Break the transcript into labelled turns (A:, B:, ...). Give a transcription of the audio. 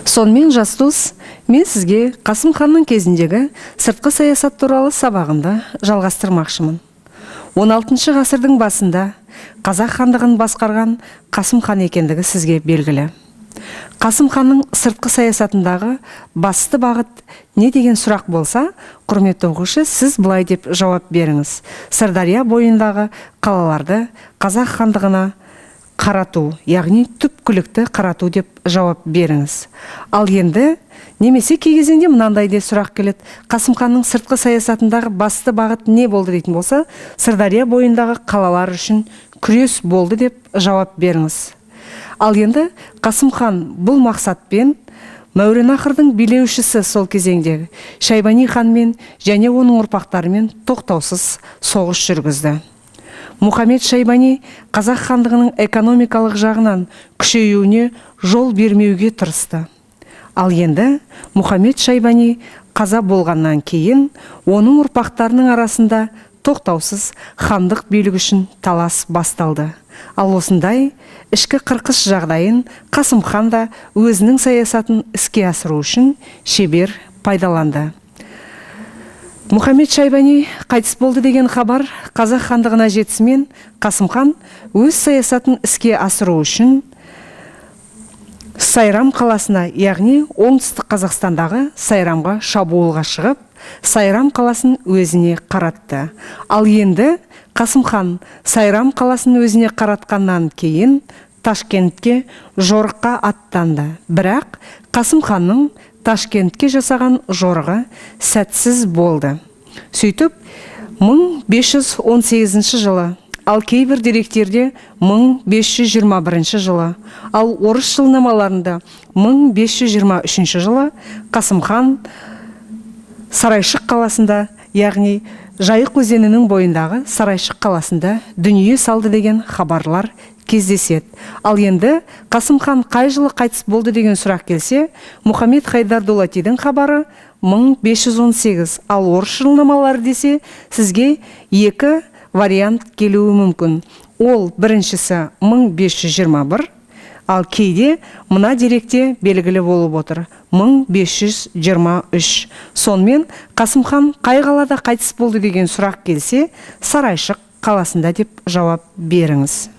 A: Сонымен, жас дос, мен сізге Қасым ханның кезіндегі сыртқы саясат туралы сабағымды жалғастырмақшымын. 16 ғасырдың басында Қазақ хандығын басқарған Қасым хан екендігі сізге белгілі. Қасым ханның сыртқы саясатындағы басты бағыт не деген сұрақ болса, құрметті оқушы, сіз былай деп жауап беріңіз: Сырдария бойындағы қалаларды Қазақ хандығына қарату, яғни түпкілікті қарату деп жауап беріңіз. Ал енді немесе кей кезеңде мынандай де сұрақ келеді: Қасым ханның сыртқы саясатындағы басты бағыт не болды дейтін болса, Сырдария бойындағы қалалар үшін күрес болды деп жауап беріңіз. Ал енді Қасым хан бұл мақсатпен Мәуереннахрдың билеушісі, сол кезеңдегі Шайбани ханмен және оның ұрпақтарымен тоқтаусыз соғыс жүргізді. Мұхаммед Шайбани Қазақ хандығының экономикалық жағынан күшеюіне жол бермеуге тырысты. Ал енді Мұхаммед Шайбани қаза болғаннан кейін оның ұрпақтарының арасында тоқтаусыз хандық билік үшін талас басталды. Ал осындай ішкі қырқыс жағдайын Қасым хан да өзінің саясатын іске асыру үшін шебер пайдаланды. Мұхаммед Шайбани қайтыс болды деген хабар Қазақ хандығына жетісімен, Қасым хан өз саясатын іске асыру үшін Сайрам қаласына, яғни Оңтүстік Қазақстандағы Сайрамға шабуылға шығып, Сайрам қаласын өзіне қаратты. Ал енді Қасым хан Сайрам қаласын өзіне қаратқаннан кейін Ташкентке жорыққа аттанды. Бірақ Қасым ханның Ташкентке жасаған жорығы сәтсіз болды. Сөйтіп, 1518 жылы, ал кейбір деректерде 1521 жылы, ал орыс жылнамаларында 1523 жылы Қасым хан Сарайшық қаласында, яғни Жайық өзенінің бойындағы Сарайшық қаласында дүние салды деген хабарлар кездеседі. Ал енді Қасым хан қай жылы қайтыс болды деген сұрақ келсе, Мұхаммед Хайдар Дулатидің хабары 1518, ал орыс жылнамалары десе, сізге екі вариант келуі мүмкін. Ол біріншісі 1521, ал кейде мына деректе белгілі болып отыр 1523. Сонымен, Қасым хан қай қалада қайтыс болды деген сұрақ келсе, Сарайшық қаласында деп жауап беріңіз.